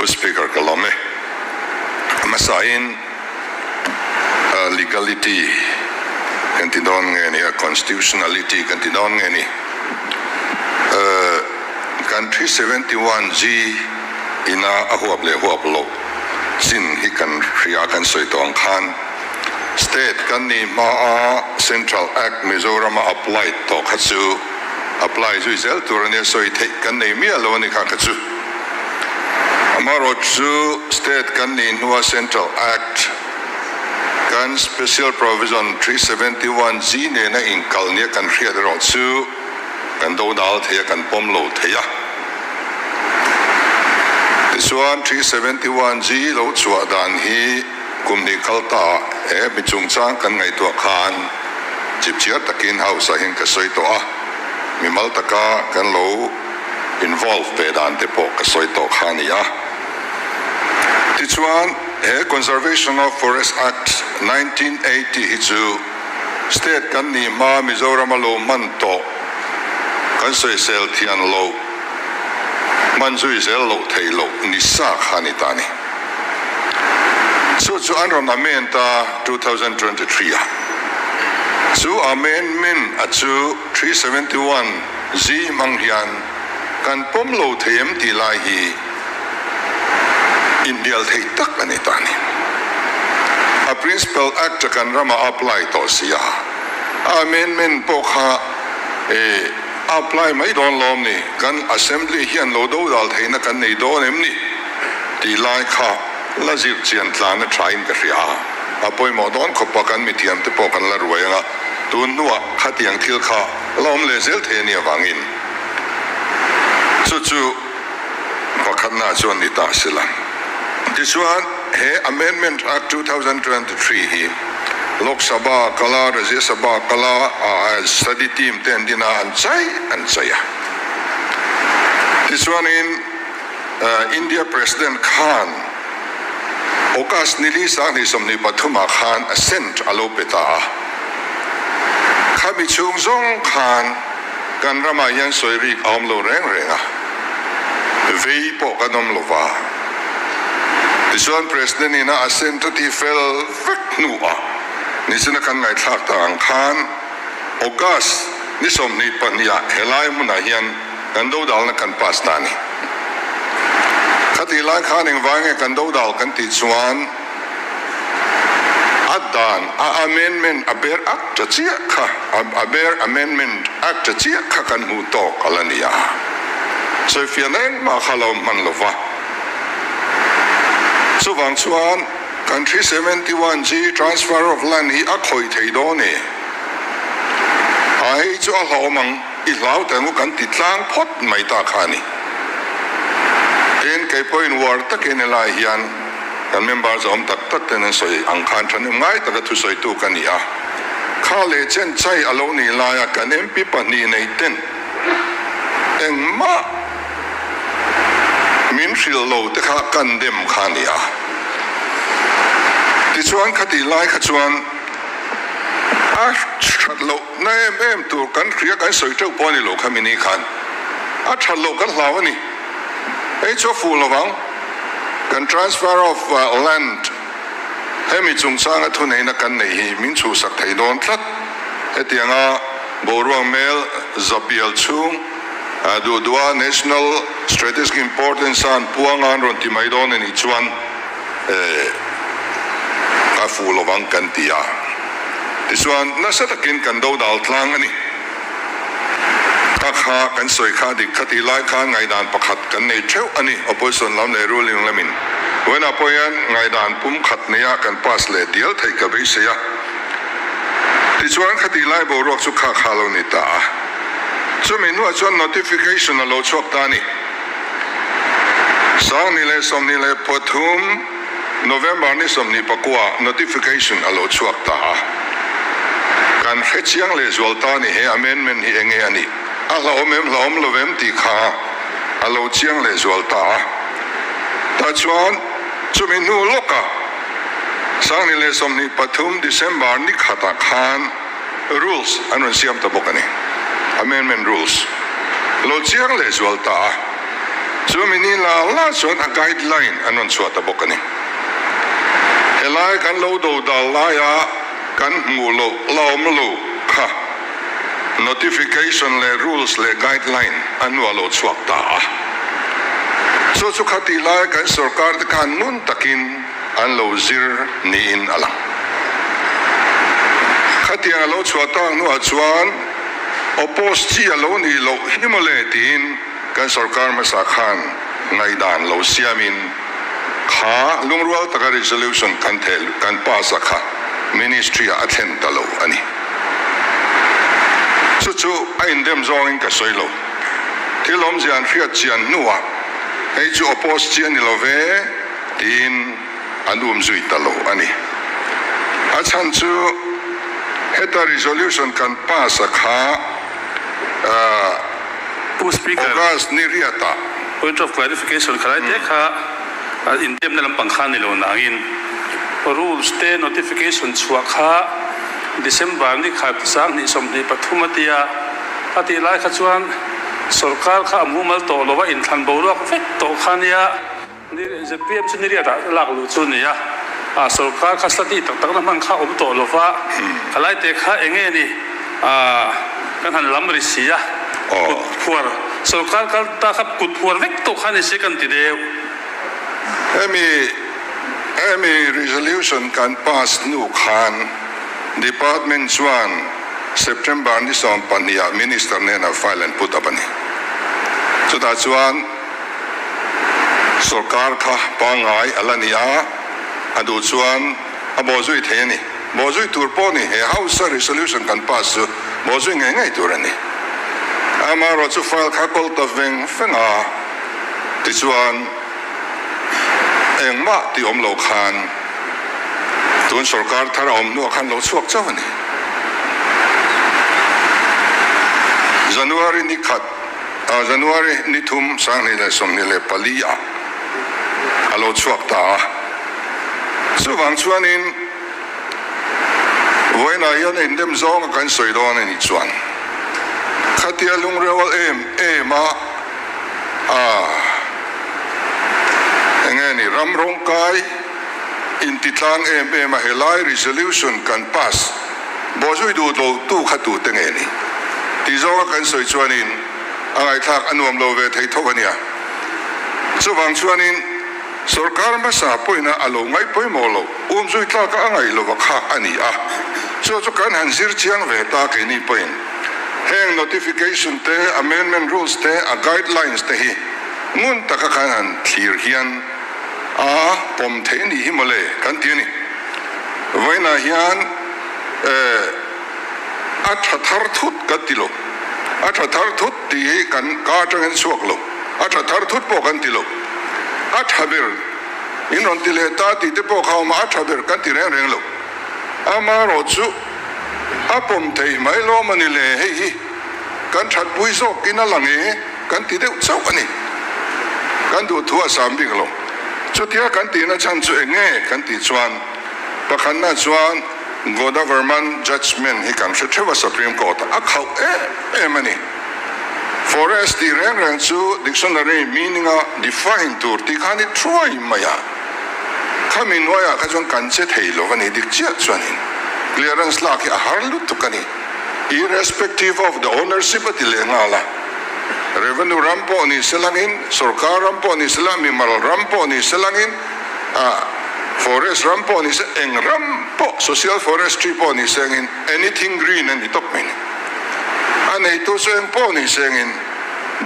Pu Speaker ka lawm e. A hmasain legality kan ti dawn nge ni a, constitutionality kan ti dawn nge ni. Kan 371G ina a huap leh huap loh chin hi kan hria kan sawi tawh ang khan State kan nih hmaa Central Act Mizorama applied tawh kha chu apply zui zel tur a nia sawi theih kan nei miah lo a ni kha kha chu. Amaherawh chu State kan nih hnua Central Act kan Special Provision 371 G nena inkalh nia kan hriat erawh chu kan do dal thei a, kan pawm lo thei a. Tichuan 371 G lo chhuah dan hi kum hnih kal ta he mi chungchang kan ngaihtuah khan chipchiar takin House ah hian ka sawi tawh a, mimal taka kan lo involve ve dan te pawh ka sawi tawh kha a ni a. Tichuan he Conservation of Forest Act 1980 hi chu State kan nih hma Mizoram a lo hman tawh kan sawisel thian loh, hman zui zel loh theih loh ni sa kha a ni ta a ni. Chu chu an rawn amend a 2023 ah. Chu amendment a chu 371 G hmang hian kan pawm lo thei em tih lai hi inhnial thei tak a ni ta a ni. A Principal Act a kan ramah a apply tawh si a, a amendment pawh kha e a apply mai dawn lawm ni, kan Assembly hian lo dodal theihna kan nei dawn em ni tih lai kha la zir chian tlan a thain ka hria a, a pawimawh dawn khawp a kan mithiam te pawh kan la ruai ang a, tun hnuah khatiang thil kha la awm leh zel thei a nih avangin chu chu pakhatna chuan ni ta sela. Tichuan he Amendment Act 2023 hi Lok Sabha kala, Rajya Sabha kala study team te an din a, an chai an chai a. Tichuanin India President khan August nili 2023 ah khan assent a lo pe ta a. Khami chhung zawng khan kan ramah hian sawi rik a awm lo reng reng a, vei pawh kan awm lo va. Tichuan President in a assent a tih fel vek hnuah nichina kan ngaihthlak ta ang khan August ni 22 ah helai hmunah hian kan dodalna kan pass ta a ni. Khatih lai khan engvai nge kan dodal kan tih chuan a dan a amendment a ber act a chiah kha a ber amendment act a chiah kha kan hmuh tawk a la ni a. Sawifiahna engmah kha lo hman lo va. Chuvang chuan kan 371 G transfer of land hi a khawih thei dawn e. A hei chu a hlauhawm ang. I hlau ta emaw kan ti tlang phawt mai ta kha a ni. Tin, kei pawhin uar takin helai hian kan member zawm tak tak ten an sawi ang khan thahnem ngai taka thusawitu ka ni a. Kha leh chen chai a lo nih laia kan MP pahnih nei ten engmah min hrilh lo te kha kan dem kha a ni a. Tichuan khatih lai kha chuan a that loh. Na em em tur kan hria kan sawi teuh pawh a ni lo kha mini khan a that loh kan hlau a ni. Hei chu a fuh lovang. Kan transfer of land hemi chungchanga thuneihna kan neih hi min chhuhsak thei dawn tlat. Hetianga boruak mel zapial chhung duh duha national strategic importance a an puanga an rawn ti mai dawn a nih chuan a fuh lovang kan ti a, tichuan nasa takin kan do dal tlang a ni. Kha kha kan sawi kha dik kha tih lai khan ngaihdan pakhat kan nei theuh a ni, opposition lam leh ruling lamin. Vawiinah pawh hian ngaihdan pum khat neia kan pass leh dial theih ka beisei a. Tichuan kha tih lai boruak chu kha kha lo ni ta a. Chumi hnuah chuan notification a lo chhuak ta a ni. 2023 November ni 24 notification a lo chhuak ta a, kan hre chiang leh zual ta ni he amendment hi enge a nih, a hlauhawm em hlauhawm lo em tih kha a lo chiang leh zual ta a. Tah chuan chumi hnu lawkah 2023 December ni khatah khan, Rules an rawn siam ta bawk a ni. Amendment Rules lo chiang leh zual ta a. Chu mi ni la la chuan a guideline an rawn chhuah ta bawk a ni. Helai kan lo do dal laia kan hmuh loh la awm lo kha notification leh rules leh guideline an nuah lo chhuak ta a. Chu chu khatih laia kan sorkar te khan ngun takin an lo zir niin a lang. Khatiang a lo chhuah tak hnuah chuan oppose chi a lo nih loh hi mawle tiin kan sorkar hmasa khan ngaihdan lo siamin kha lungrual taka resolution kan theh kan pass a kha ministry ah a thlen ta lo a ni. Chu chu a indem zawngin ka sawi lo. Thil awmzia an hriat chian hnuah hei chu oppose chi a ni lo ve. Tiin an um zui ta lo a ni. A chhan chu heta resolution kan pass a kha Pu Speaker, August ni riatah. Point of clarification khalai te kha indemna lampang kha ni lo nangin rules te notification chhuah kha December ni khat 2023 a tia a tih lai kha chuan sorkar kha a mumal tawh lo a inthlan boruak vek tawh kha nia. ZPM chu niriat ah lak luh chu nia, a sorkar kha study tak tak na hman kha awm tawh lova, khalai te kha enge ni kan han lam ri si a, kut phuar sorkar kal ta kha kut phuar vek tawh kha ni se kan ti deuh. Hemi hemi resolution kan pass hnu khan department chuan September ni 12 ah minister hnenah file an put up a ni. Chutah chuan. Sorkar kha pangngai a la ni a, a duh chuan a bawhzui thei a ni. Bawhzui tur pawh ni, he House a resolution kan pass chu bawhzui ngei ngei tur a ni. Amaherawh chu file kha kawl ta veng veng a, tichuan engmah tih awm lo khan tun sorkar thar a awm hnuah khan lo chhuak chauh a ni. January ni khat. January ni thum 2024 ah a lo chhuak ta a. Chuvang chuanin vawiinah hian indem zawnga kan sawi dawn a nih chuan khatia lungreual em em a enge ni ram rawngkai intitlang em em a helai resolution kan pass Bawhzui duh lo tu kha tu te nge ni? Tih zawnga kan sawi chuanin a ngaihthlak a nuam lo ve thei tho a nia. Chuvang chuanin sorkar hmasa pawina a lo ngaih pawimawh loh, umzui tlaka a ngaih lova kha a ni a. Chu chu kan han zir chiang ve ta keini pawhin heng notification te, amendment rules te, a guidelines te hi ngun taka kan han thlir hian a pawm theih ni hi mawle kan ti a ni. Vawiinah hian a tha thar thut kan ti lo, a tha thar thut tih hi kan ka atangin chhuak lo, a tha thar thut pawh kan ti lo, a tha ber in rawn ti leh ta tih te pawh kha awm a, a tha ber kan ti reng reng lo. Amaherawhchu a pawm thei mai lawm a ni le, hei hi kan thatpui zawkin a lang e kan ti deuh chauh a ni. Kan duhthu a sam bik lo. Chutia kan tihna chhan chu eng nge kan tih chuan pakhatna chuan Godavarman judgement hi kan hre theuh a Supreme Court a khauh em em a ni. Forest tih reng reng chu dictionary meaning a define tur tih kha a ni thuai mai a. Khami hnuaiah kha chuan kan che thei lo a ni dik chiah chuanin clearance lak hi a har lutuk a ni. Irrespective of the ownership a ti leh nghal a. Revenue ram pawh ni se langin, sorkar ram pawh ni se la, mimal ram pawh ni se langin, ah forest ram pawh ni se, eng ram pawh social forestry pawh ni se angin anything green a ni tawp mai ni. A neitu chu eng pawh ni se angin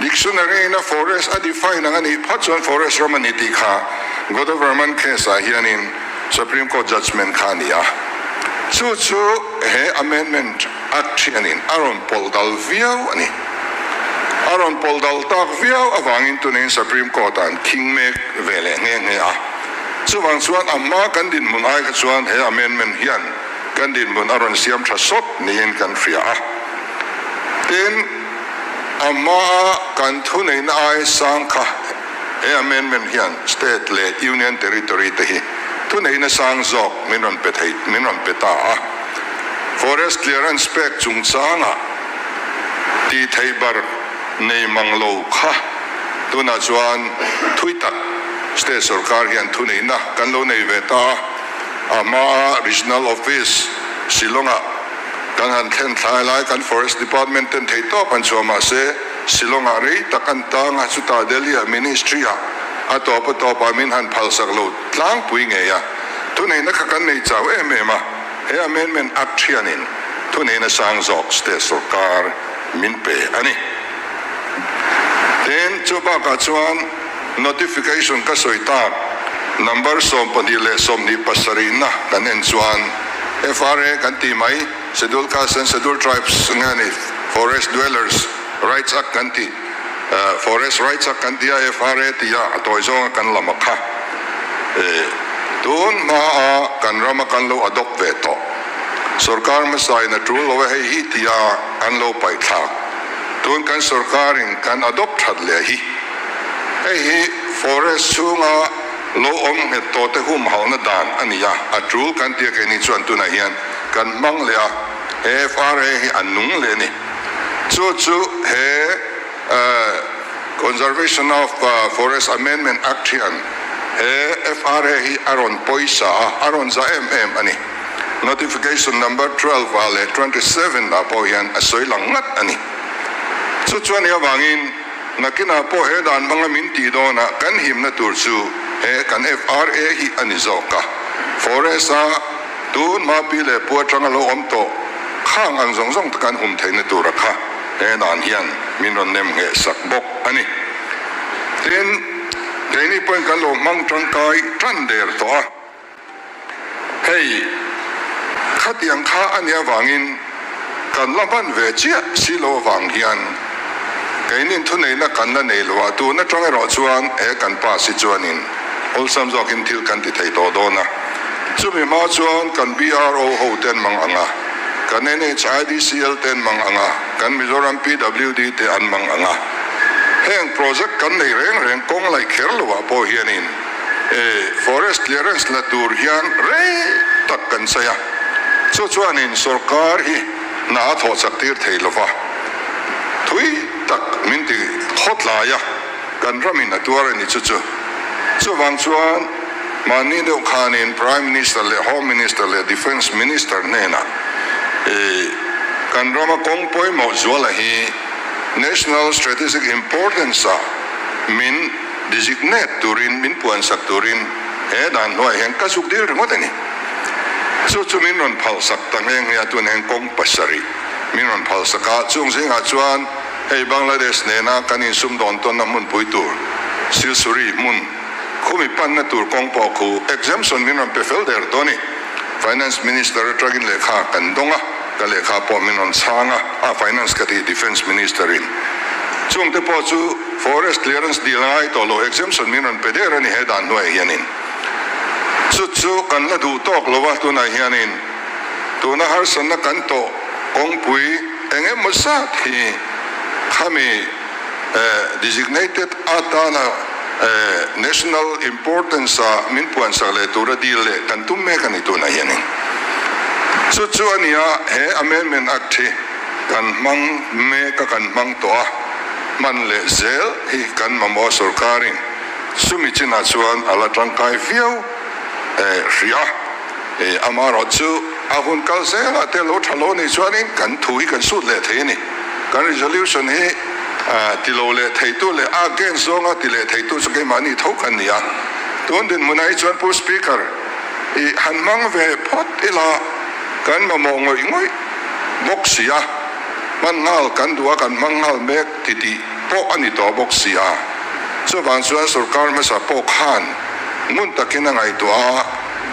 dictionary in a forest a define ang a nih phat chuan forest ram a ni tih kha Godavarman case ah hianin Supreme Court judgement kha a ni a. Chu chu he amendment A thianin a rawn pawlh dal viau a ni. A rawn pawlh dal tak viau avangin tunin Supreme Court ah an khing mek ve leh nghe nghe a. Chuvang chuan a hma kan dinhmun ai kha chuan he amendment hian kan dinhmun a rawn siam tha sawt niin kan hria a. Tin, a hmaa kan thuneihna ai sang kha he amendment hian State leh Union Territory te hi thuneihna sang zawk min rawn pe thei min rawn pe ta a. Forest clearance pek chungchangah tih theih bar nei mang lo kha. Tunah chuan thui tak state sorkar hian thuneihna kan lo nei ve ta a, a hmaa Regional Office Shillong-ah kan han thlen thlai lai kan Forest Department ten theihtawp an chhuah mahse Shillong-ah rei tak an tang a, chutah Delhi-ah Ministry-ah a tawp a tawpah min han phalsak lo tlangpui ngei a, thuneihna kha kan nei chau em em a, he Amendment Act hianin thuneihna sang zawk state sorkar min pe a ni. Tin, chu bakah chuan notification ka sawi tak number 27 na kan en chuan FRA kan tih mai, Scheduled Castes and Scheduled Tribes nge a ni, Forest Dwellers Rights Act kan tih, Forest Rights Act kan tih a, FRA tih a, a tawi zawnga kan lam a kha. Tun hmaa kan rama kan lo adopt ve tawh. Sorkar hmasa in a tul lo e hei hi tia an lo paih thlak. Tun kan sorkarin kan adopt that leh hi. Hei hi forest chhunga lo awm nghet tawh te humhalhna dan a ni a, a tul kan tia keini chuan tunah hian kan hmang leh a, he FRA hi a nung leh a ni. Chu chu he Conservation of Forest Amendment Act hian he FRA hi a rawn pawisa a, a rawn za em em a ni. Notification number 12 ah leh 27 ah pawh hian a sawi lang ngat a ni. Chu chuan i avangin nakinah pawh he dan hmanga min tih dawnah kan himna tur chu he kan FRA hi a ni zawk a. Forest a tun hma pi leh pu atanga lo awm tawh khang ang zawng zawng te kan hum theihna tur a kha he dan hian min rawn nem ngheh sak bawk a ni. Tin, keini pawhin kan lo hmang tangkai tan der tawh a. Hei, khatiang kha a nih avangin kan la hman ve chiah si lo avang hian keinin thuneihna kan la nei lo a, tun atang erawh chuan he kan pass hi chuanin awlsam zawkin thil kan ti thei tawh dawn a. Chumi hma chuan kan BRO ho ten mang ang a, kan NHIDCL ten mang ang a, kan Mizoram PWD te an mang ang a. Heng project kan nei reng reng kawng laih kher loah pawh hianin, Forest clearance la tur hian rei tak kan sawi a, chu chuanin sorkar hi hna a thawh chak tir thei lova, thui tak min ti khawt lai a, kan ramin a tuar a ni chu chu. Chuvang chuan mahni deuh khanin Prime Minister leh Home Minister leh Defence Minister hnenah kan rama kawng pawimawh zuala hi National Strategic Importance ah min Designate turin min puansak turin he dan hnuaiah hian ka zuk dil ringawt a ni. Chu chu min rawn phalsak ta nghe nghe a, tun hian kawng pasarih min rawn phalsak a, chung zingah chuan hei Bangladesh nena kan insumdawn tawnna hmunpui tur Silsuri hmun khumi panna tur kawng pawh khu exemption min rawn pe fel der tawh a ni. Finance Minister atangin lehkha kan dawng a, ka lehkha pawh min rawn chhang a, ah Finance ka tih Defence Minister in chungte pawh chu Forest clearance dil ngai tawh lo exemption min rawn pe der a ni he dan hnuaiah hianin chu chu kan la duh tawk lo a, tunah hianin tuna harsatna kan tawh kawngpui eng emaw zat hi khami designated atana national importance a min puansak leh tura dil leh kan tum mek a ni tunah hianin chu chu a nia he amendment act hi kan hmang mek a kan hmang tawh a, hman leh zel hi kan mamawh sorkarin chumi chinah chuan a la tangkai viau hria. Amaherawhchu a hun kal zelah te lo tha lo nih chuanin kan thu hi kan sut leh thei a ni. Kan resolution hi ti lo leh theitu leh a against zawnga ti leh theitu chu keimahni tho kan ni a. Tun dinhmunah hi chuan Pu Speaker i han hmang ve phawt ila kan mamawh ngawih ngawih bawk si a, hman nghal kan duh a kan hmang nghal mek ti tih pawh a ni tawh bawk si a. Chuvang chuan sorkar hmasa pawh khan ngun takin a ngaihtuah a,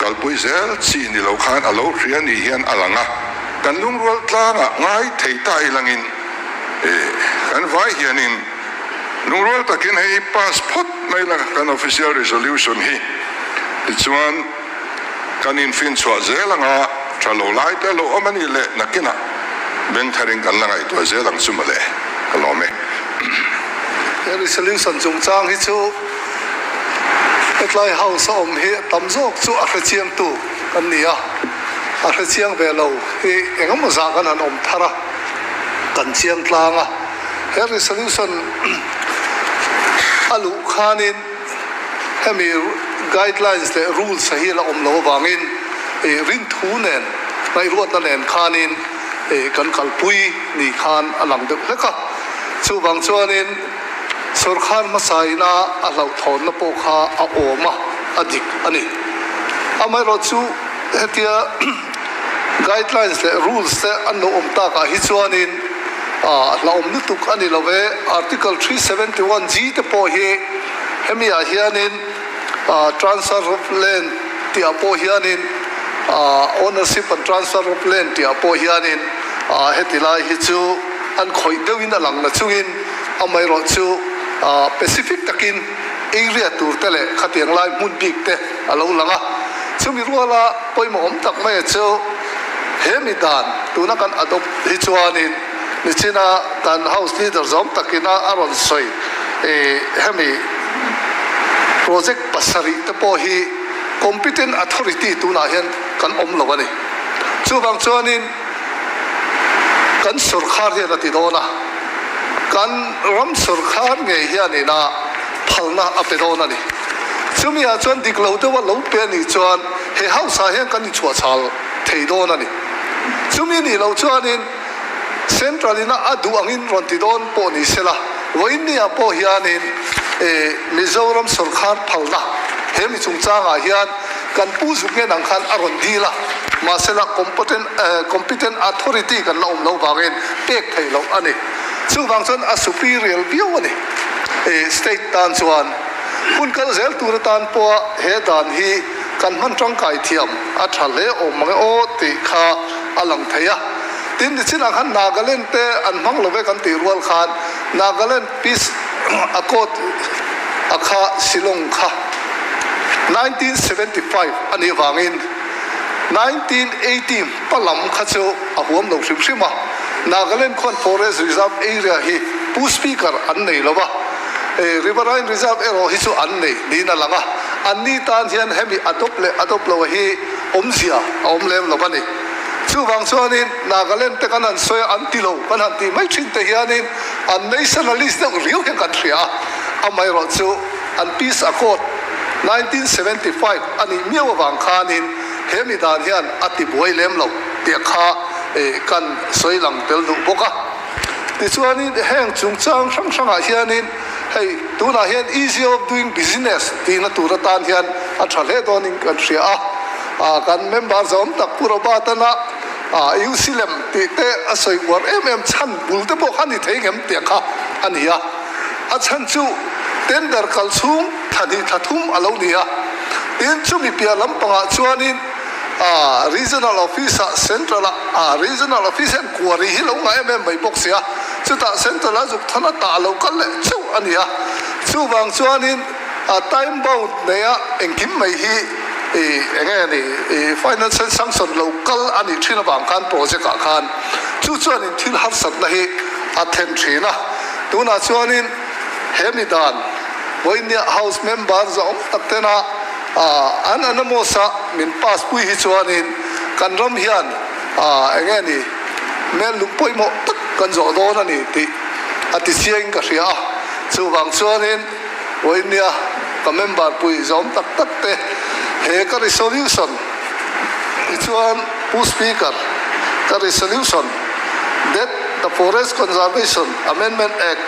kalpui zel chi ni lo khan a lo hria ni hian a lang a, kan lungrual tlangah ngai thei ta ilangin kan vai hianin lungrual takin hei pass phawt mai la kan official resolution hi tichuan kan infinchhuah zel anga tha lo lai te lo awm a nih leh nakinah beng tharin kan la ngaihtuah zel ang chu mawle ka lawm e. He resolution chungchang hi chu hetlai house a awm hi tam zawk chu a hrechiangtu kan ni a, a hrechiang ve lo hi engemaw zah kan han awm thar a, kan chiang tlang a. He resolution. A luh khanin hemi guidelines leh rules a hi la awm lo avangin rinthu nen ngaihruatna nen khanin kan kalpui ni khan a lang deuh hlek a. Chuvang chuanin sawrkar hmasa ina a hlauhthawnna pawh kha a awm a, a dik a ni. Amaherawhchu hetia guidelines leh rules te an lo awm takah hi chuanin hlauhawm lutuk a ni lo e. Article 371 G te pawh hi hemi ah hianin transfer of land tih ah pawh hianin ownership and transfer of land tih ah pawh hianin heti lai hi chu an khawih deuhin a lang na chungin amaherawhchu specific takin area tur te leh khatiang lai hmun bik te a lo lang a. Chumi ruala pawimawh awm tak mai chu he mi dan tuna kan adopt hi chuanin nichina kan House Leader zawm takina a rawn sawi hemi project pasarih te pawh hi competent authority tunah hian kan awm lo a ni. Chuvang chuanin kan sawrkhar hian a ti dawn a, kan ram sawrkhar ngei hianin a phalna a pe dawn a ni. Chumi ah chuan dik lo deuha lo pe a nih chuan he house ah hian kan inchhuah chhal thei dawn a ni. Chumi nih loh chuanin Central in a duh angin rawn ti dawn pawh ni sela, vawiin ah pawh hianin Mizoram sawrkhar phalna he mi chungchangah hian kan pu zuk ngen ang khan a rawn dil a, mahsela competent authority kan la awm loh vangin pek theih loh a ni. Chuvang chuan a superior viau a ni state tan chuan. Hun kal zel tur atan pawha he dan hi kan hman tangkai thiam a tha hle awm mang e aw tih kha a lang thei a. Tin, nichinah khan Nagaland te an hmang lo ve kan tih rual khan Nagaland Peace Accord a kha Shillong kha 1975 a nih vangin 1980 hma lam kha chu a huam lo hrim hrim a. Nagaland khuan Forest Reserve Area hi Pu Speaker an nei lo va. Riverine Reserve erawh hi chu an nei niin a lang a, anni tan hian hemi adopt leh adopt lo hi awmzia a awm lem lo a ni. Chuvang chuanin Nagaland te kan han sawi a, an ti lo kan han tih mai thin te hianin an nationalist deuh riau hian kan hria a, amaherawh chu an Peace Accord 1975 a nih miau avang khanin he mi dan hian a ti buai lem lo tih kha kan sawi lang tel duh bawk a. Tichuanin heng chungchang hrang hrangah hianin hei tunah hian easy of doing business tihna tur atan hian a tha hle dawnin kan hria a. Kan member zawm tak Pu Robert-ana UC lem tih te a sawi uar em em chhan bul te pawh kha ni thei ngem tih kha a ni a. A chhan chu tender kal chhung thla hnih thla thum a lo ni a. Tin, chumi piah lampangah chuanin A Regional Office ah Central ah a Regional Office hian quarry hi lo ngah em em mai bawk si a, chutah Central a zuk than a tah lo kal leh chauh a ni a. Chuvang chuanin a time bound neia engkim mai hi ih eng nge ni ih financial sanction lo kal a nih thin avang khan project ah khan chu chuanin thil harsatna hi a then thin a. Tunah chuanin he mi dan vawinia House member zawng tak tena An anamos a min pass pui hi chuanin kan ram hian eng nge ni mel lung pawimawh tak kan zawh dawn a ni tih a ti chiangin ka hria a. Chuvang chuanin vawinia ka member pui zawm tak tak te he ka resolution tichuan Pu Speaker ka resolution that the Forest Conservation Amendment Act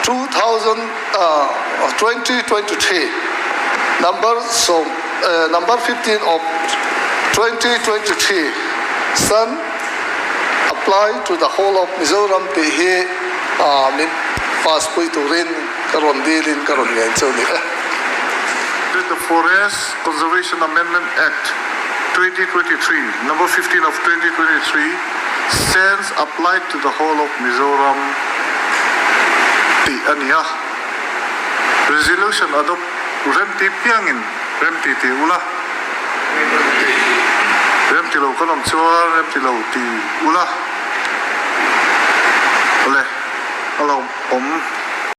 2023 Number sawm Number 15 of 2023 San apply to the whole of Mizoram tih hi min pass pui turin ka rawn dilin ka rawn ngen chu a ni e. That the Forest Conservation Amendment Act 2023 Number 15 of 2023 stands applied to the whole of Mizoram tih a ni a. Resolution adopt remti piangin remti ti ula, remti lo kan awm chuan remti lo ti ula le a lo awm.